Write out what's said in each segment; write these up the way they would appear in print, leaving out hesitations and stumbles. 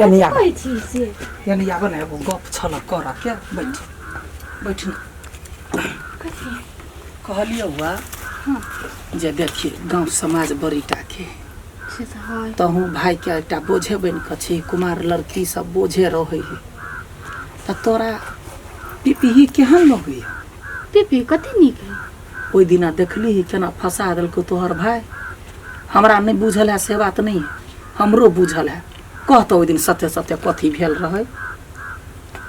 यानी आब कहै छी से यानी आब ने एगो गप छल करऽ के बैठ बैठ ने। कथी कहलियौ हुआ जे देखिए गाँव समाज बड़ी टा के से तऽ है तहूँ भाइके एकटा बोझे बनि कऽ छी कुमार लड़की सब बोझे रहै है तऽ तोरा पिपही केहन लगैया पीपी कते नीक है ओहि दिना देखली केना फंसा देलकौ तोहर भाय हमरा नहि बुझल है से बात नहि है हमरो बुझल है कह तऽ ओहि दिन सत्य सत्य कथी भेल रहै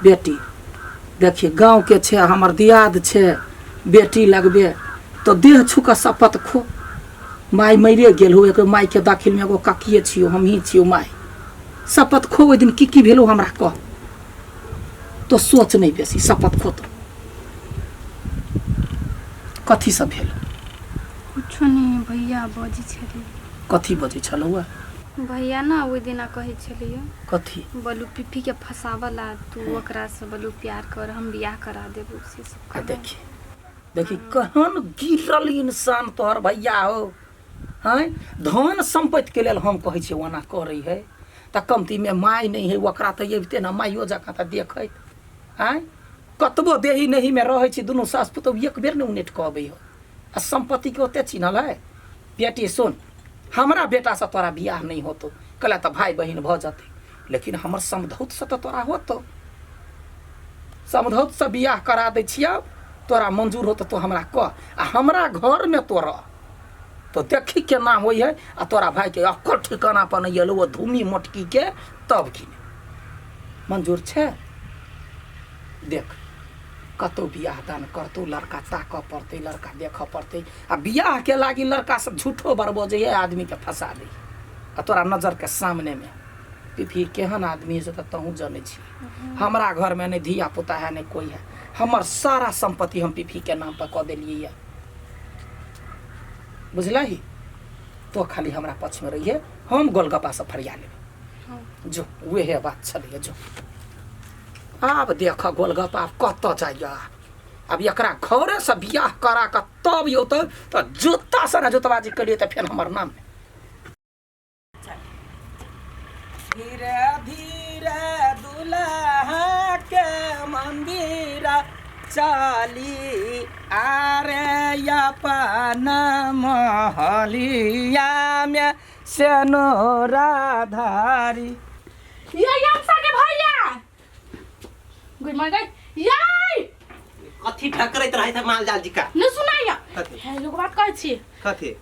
बेटी देखिए गाँवके छै हमर दियाद छै बेटी लगबे तऽ देह छू कऽ शपथ खो माय मरिए गेल हो एगो मायके दाखिलमे एगो काकिए छियौ हमही छियौ माय शपथ खो ओहि दिन की की भेलौ हमरा कह तो सोच नहि बेसी शपथ खो तो कथी सब भेल कुछो नहीं भैया बजै छलै कथी बजै छलौ भैया ने ओहि दिना कहै छलियै कथी बोलू पीपी के फसावला तू ओकरा से बोलू प्यार कर हम बियाह करा देबू से सब आ देखी देखी कहन गिरल इंसान तोहर भैया हो हैं धन सम्पत्ति के लेल हम कहै छियै ओना करै है तऽ कमतीमे माय नहि है ओकरा तऽ अबिते ने माइयो जकाँ तऽ देखैत आँय कतबो देही नहीमे रहै छी दुनू सास पुतहु एक बेर नहि उनटि कऽ अबै हो आ सम्पत्तिके ओते चिन्हल है बेटी सुन हमरा बेटासँ तोरा बियाह नहि होतौ कहला तऽ भाय बहिन भऽ जेतै लेकिन हमर समधौतसँ तऽ तोरा होतौ समधौतसँ बियाह करा दै छियौ तोरा मंजूर होतौ तो हमरा कह आ हमरा घरमे तो रह तो देखी केना होइ है आ तोरा भाइके अक्कर ठिकाना पर नहि एलौ धूमी मोटकीके तब की मंजूर छै देख कतौ बियाह दान करतौ लड़का ताकऽ पड़तै लड़का देखऽ पड़तै आ बियाहके लागी लड़का सब झूठो बर बजैए आदमीके फंसा दै आ तोरा नजरके सामनेमे पीपी केहन आदमी है से तऽ तहूँ जनै छी हमरा घरमे नहि धिया पुता है नहि कोइ है हमर सारा सम्पत्ति हम पीपीके नाम पर कऽ देलियै यऽ बुझलही तो खाली हमरा पक्षमे रहिए हम गोलगप्पा सब फरिया लेबै जो उहे बात छलैए जो आब देख गोलगप्पा आब कतऽ जाइए आब एकरा घरेसँ बियाह करा कऽ तब यौ तऽ जूता से ने जूतबाजी केलियै तऽ फेर हमर नाम नहि धीरे धीरे दुल्हा के मंदिर चली आरे अपन महलिया में सेनोरा धारी ये यमसा के भैया गुड मॉर्निंग याय कथी ढकरैत रहै था माल जाल जी का न सुनाइया कथी हे लोग बात कहै छी कथी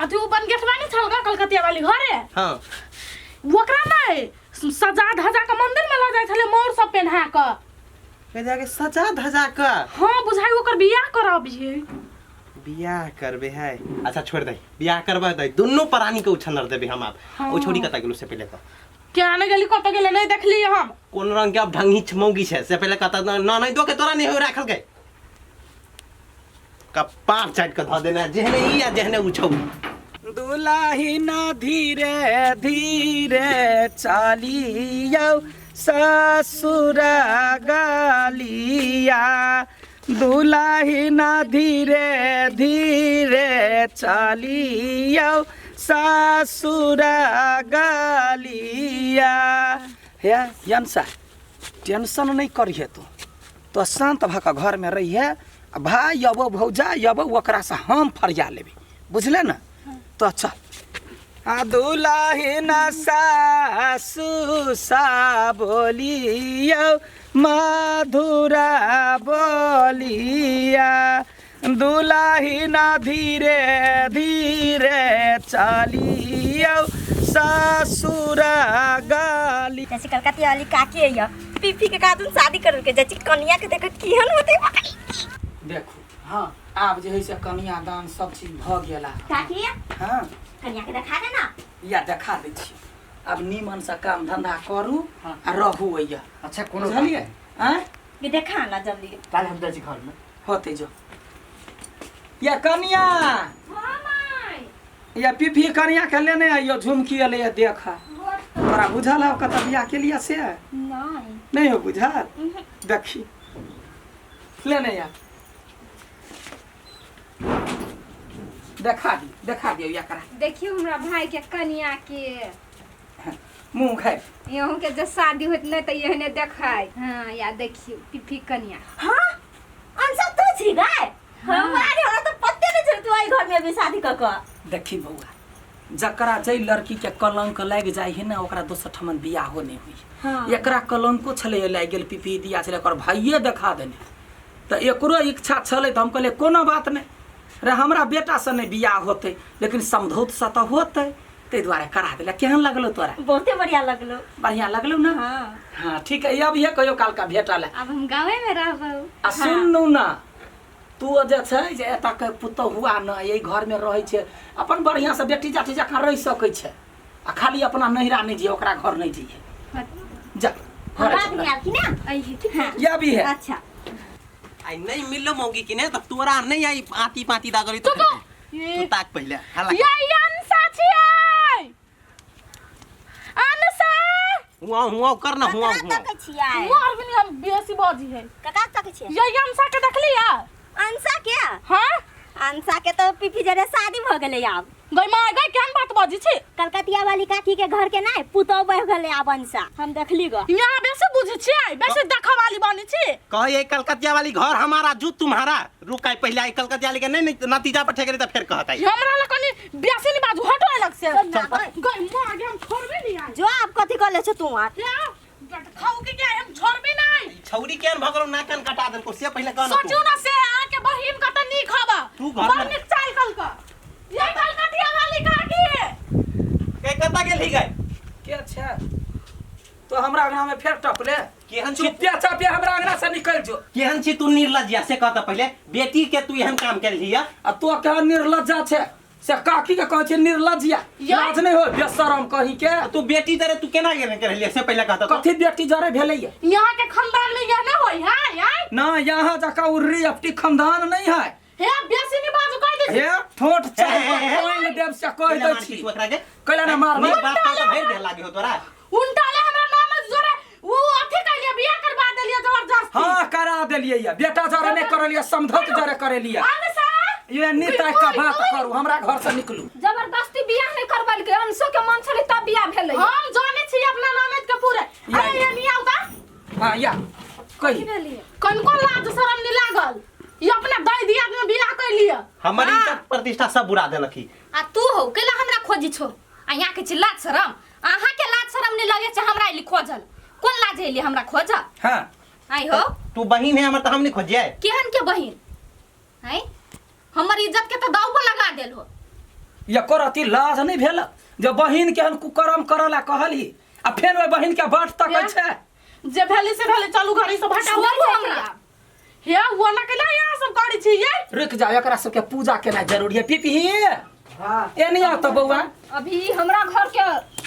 अथी उ बन गेटवा नहीं छल कलकतिया वाली घरे हाँ ओकरा नहीं सजा धजा के मंदिर में लऽ जाइ छलै मोर सब पेन्हा के के जाके सजा धजा के हाँ बुझाइ ओकर बियाह करबियै बियाह करबे है अच्छा छोड़ दे बियाह करबा दे दुनू प्राणी के उछनर देबे हम आप हाँ। ओ छोड़ी कता गेलू से पहले तो क्या नहीं गेली कतऽ गेलै नहीं देखली हम कोन रंग के अब ढंगी मौगी छै से पहले कता न नहीं दो के तोरा नहीं हो राखल के कपार चाट के धऽ देना जेहने ई आ जेहने उ छौ दुलाहिन धीरे धीरे चलियौ ससुर गलिया दुलाहिन धीरे धीरे चलियौ ससुर गलिया हे यनसा टेंशन नहीं करिहे तू तो शांत भऽ कऽ घरमे रहिहे आ भाय अबो भौजाइ अबो ओकरासँ हम फरिया लेबै बुझले ने तो चल आ दुलहिन सासु सा बोलियौ मधुरा बोलिया दुलहिन धीरे धीरे चलियौ ससुर गली जैसे कलकतिया वाली काकी है पीपी के कादुन शादी कर के जैसे कनिया के देख केहन होते देखू हाँ आब जे है से कन्यादान सब चीज भऽ गेला काकी हाँ कनिया के देखा दे ना या देखा दै छी आब नीमन से काम धंधा करू हाँ। आ रहू अइया अच्छा कोनो बुझलियै आँय ये देखा ना जल्दी काल्हि हम जाइ छी घर में होतै जो या कनिया हाँ माय या पीपी कनिया के लेने आइयो झुमकी एलै या देख तोरा बुझल हौ कतऽ बियाह केलियै से नहीं नहि हो बुझल देखी लेने आ देखा दी देखा दियौ एकरा देखियो हमरा भाई के कनिया के मुँह खाय यहूँ के जब शादी होत नहीं तो एहने देखाय। हाँ या देखियो पिफी कनिया। हाँ अंशा तू छी गाय? हमारे हमरा तो पते नहीं चल तू आई घर में अभी शादी क क। देखी बौआ, जकरा जै लड़की के कलंक लागि जाइ है ना ओकरा दोसर ठमन बियाहो नहीं हुई। हाँ। एकरा कलंको छलै लागि गेल, पिपी दिया छलै, ओकर भाइये देखा देने, तऽ एकरो इच्छा छलै। तऽ हम कहलियै कोनो बात नहि रे, हमरा बेटासँ नहि बियाह होतै लेकिन समधौतसँ तऽ होतै, ताहि दुआरे करा देलक। केहन लगलो तोरा? बहुते बढ़िया लगलो। बढ़िया लगलो ना? हाँ। हाँ ठीक है, अब ये कहियो काल का भेटल है। अब हम गाँवे में रहबो। आ सुनू ना, तू जे छै जे एतऽ के पुतोह हुआ न, एहि घरमे रहै छै अपन बढ़िआँसँ बेटी जाटी जकाँ रहि सकै छै, आ खाली अपना नैहरा नहि जइहे, ओकरा घर नहि जइहे। जा घरे बाद में चल। आबी ना? अइहे ठीक है। या भी है। अच्छा आई नहीं मिललो मौगी की ने तब तोरा नहीं आई आती पाती दागरी तो तू ताक पहले हाला। ये अंशा छियै, अंशा। हुआ हुआ कर ना, हुआ ककरा हुआ। तकै छियै? मोर भी हम बेसी बाजी है। ककरा तकै छियै? ये अंशा के देखली है? अंशा के? हाँ अंशा के तो पीपी जरे शादी भ गेलै आब। गई माय गई, केहन बात बाजी छी? कलकतिया वाली काकी के घर के नहीं पुतोह बह गेलै आब अंशा, हम देखली गो। यहाँ बेसी बुझै छियै, बेसी देखऽ वाली बनी छी। कहे कलकतिया वाली घर हमारा जूत तुम्हारा। रुक आई पहले आई कलकतिया वाली के नहीं नहीं नतीजा पर ठेकरी त फेर कहत आई। हमरा लग कनी बेसी नहीं बाजू, हटो अलग से। गई माय गई, हम छोड़बे नहीं आई। जो आप कथी कर ले छो तू आ? या खाऊ के क्या, हम छोड़बे नहीं। छौरी केहन भगलो ना कान कटा देलको से पहले कह ना। सोचू ना से अहाँ के बहिन का त नीक हवा, तू घर बड़ में- नीक चाल कल का। ये कलकतिया वाली काकी के कता गेली गई? के छै तो हमरा अंगना में फेर टपले? केहन छी? चुपिया चापिया हमरा अंगना से निकल जो। केहन छी तू निर्लज्जिया से कहता पहले, बेटी के तू एहन काम केलही या? आ तो केहन निर्लज्जा छै से काकी के कहै छै निर्लज्जिया? लाज नहीं हो बेशरम कहीं के। तू बेटी जरे तू केना गेल करलियै से पहले कहता तो। कथी बेटी जरे भेलैया? यहाँ के खानदान में यह ना होई है यार। ना यहाँ जका उर्री अपटी खानदान नहीं है। हे बेसी नहीं बाजू कह दे। हे ठोठ चाहे कोइन देव से कह दै छी। ओकरा के कैला ना मार बाप का भरि दे लागे हो तोरा। उनटा ले हमरा नाम जोरे वो अथी कैलिए बियाह करवा देलिए जबरदस्ती। हां करा देलिए या बेटा जरे नहीं करलिए, समझौत जरे करेलिए। अंशा ये नीता का बात करू, हमरा घर से निकलू। जबरदस्ती बियाह नहीं करबल के, अंशो के मन छलै तब बियाह भेलै। हम जाने छी अपना ननद के पूरे। अरे ये नहीं आवता। हां या कही कनको लाज शरम नहीं लागल, ये अपना दाई दिया में बियाह कर लिया। हमर इज्जत प्रतिष्ठा सब बुरा देलखी। आ तू हो केला हमरा खोजी छो? आ यहाँ के छी लाज शरम, अहाँ के लाज शरम नहीं लगे छै हमरा एली खोजल। कोन लाज एली हमरा खोज? हां आई हो तू बहिन है हमर त हम नहीं खोजिए। केहन के बहिन है? हमर इज्जत के त दाव पर लगा देल हो। ये करती लाज नहीं भेल जे बहिन के हम कुकर्म करला कहली आ फेन ओइ बहिन के बाट तकै छै। जे भेली से भेली, चलू घरी से हटाऊ हमरा। हे वो ना केला यहाँ सब करै छी ये? रुक जाओ, एकरा सबके पूजा केना जरूरी है। पीपी हां एनी आओ त बौआ। अभी हमरा घर के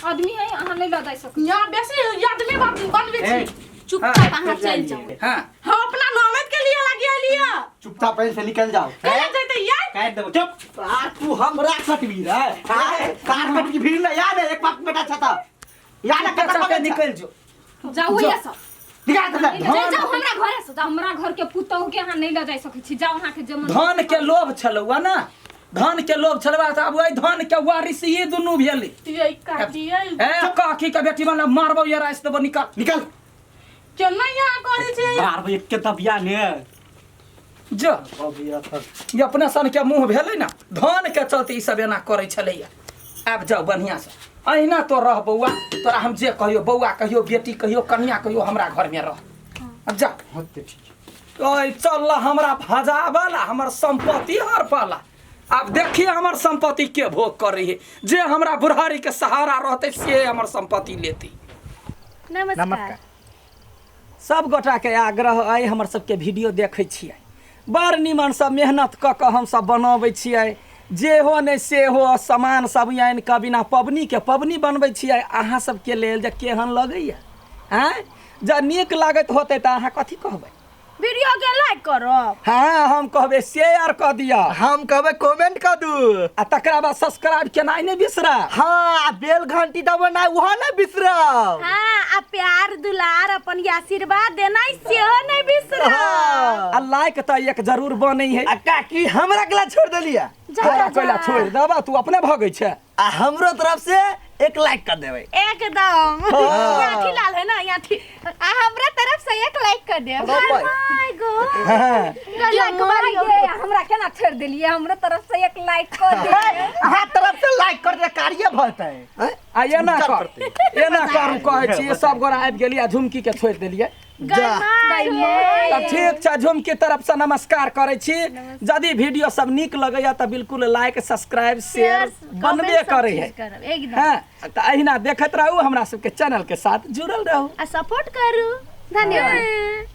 आदमी है, अहाँ नहीं ल जा सकै। यहाँ बेसी आदमी बनबे छी। चुपचाप अहाँ चल जाओ। हां हम अपना ननद के लिए लगी लिया। चुपचाप पहले से निकल जाओ। केना जैते यार? काट देबो चुप। आ तू हमरा कटबी रे। हां कार कट की भीड़ ना याद है, एक बाप बेटा छता याद है कता निकल जो। जाओ ये सब निकाल दे। जाओ हमरा घरे से जाओ, हमरा घर के पुतोह के अहाँ नहीं ल जा सकै छी। जाओ अहाँ के जमन। धन के लोभ छलौआ ना, धन के लोभ छलवा त अब ओइ धन के वारिस ई दुनू भेलै। ये काटी ये ए काकी के बेटी वाला मारबो ये रास देबो, निकल निकल। केना यहाँ करै छी? मारबो एक के दबिया ने जो अबिया त ये अपना सन के मुंह भेलै ना, धन के चलते ई सब एना करै छलैया। आब जाओ बढ़िया से, अहिना तो रह बौआ, तोरा हम जे कहियो बौआ कहियो, बेटी कहियो, कन्या कहियो, हमरा घर में रह। अब जा। होते ठीक। ओए चल हमरा भजावला, हमर संपत्ति हरपला। अब देखिए हमर संपत्ति के भोग कर रही है। जे हमरा बुढ़ारी के सहारा रहते से हमर संपत्ति लेती। नमस्कार। सब गोटा के आग्रह अइ हमर सबके वीडियो देखै छियै, बड़ निमन सब मेहनत कऽ कऽ हम सब बनबै छियै। जे हो नहि से हो सामान सब आनि कऽ बिना पबनी के पबनी बनबै छियै अहाँ सबके लेल। जे केहन लगैया आँय, जँ नीक लागैत होतै तऽ अहाँ कथी कहबै? वीडियो के लाइक करब। हाँ हम कहबै शेयर कऽ दिअ, हम कहबै कमेंट कऽ दू, आ तकरा बाद सब्सक्राइब केनाइ नहि बिसरब। हाँ बेल घंटी दबेनाइ ओहो नहि बिसरब। हाँ आ प्यार दुलार अपन आशीर्वाद देनाइ सेहो नहि बिसरब। आ लाइक तऽ एक जरूर बनै है। आ काकी हमरा केला छोड़ देलियै? तोरा कैला छोड़ देबा, तू अपने भगै छै। आ हमरो तरफ से एक लाइक कर देबै। एकदम। हाँ। यहाँ थी लाल है ना यहाँ थी। आ हमरा तरफ से एक लाइक कर देब। My God. हाँ। Like Mario. ये हमरा केना छोड़ देलिए, हमरा तरफ से एक लाइक कर दे। अहाँ तरफ से लाइक कर दे कार्य भते। आ एना उज्जर कर करतै। एना करू कहै छी, सब गोरा आबि गेलियै आ झुमकी के छोड़ि देलियै। जा। तऽ ठीक छै, झुमकी तरफ से नमस्कार करै छी। यदि वीडियो सब नीक लगैया तऽ बिल्कुल लाइक सब्सक्राइब शेयर बनबे करै है। करब एकदम। हाँ, तऽ अहिना देखैत रहू, हमरा सबके चैनल के साथ जुड़ल रहू आ सपोर्ट करू। धन्यवाद।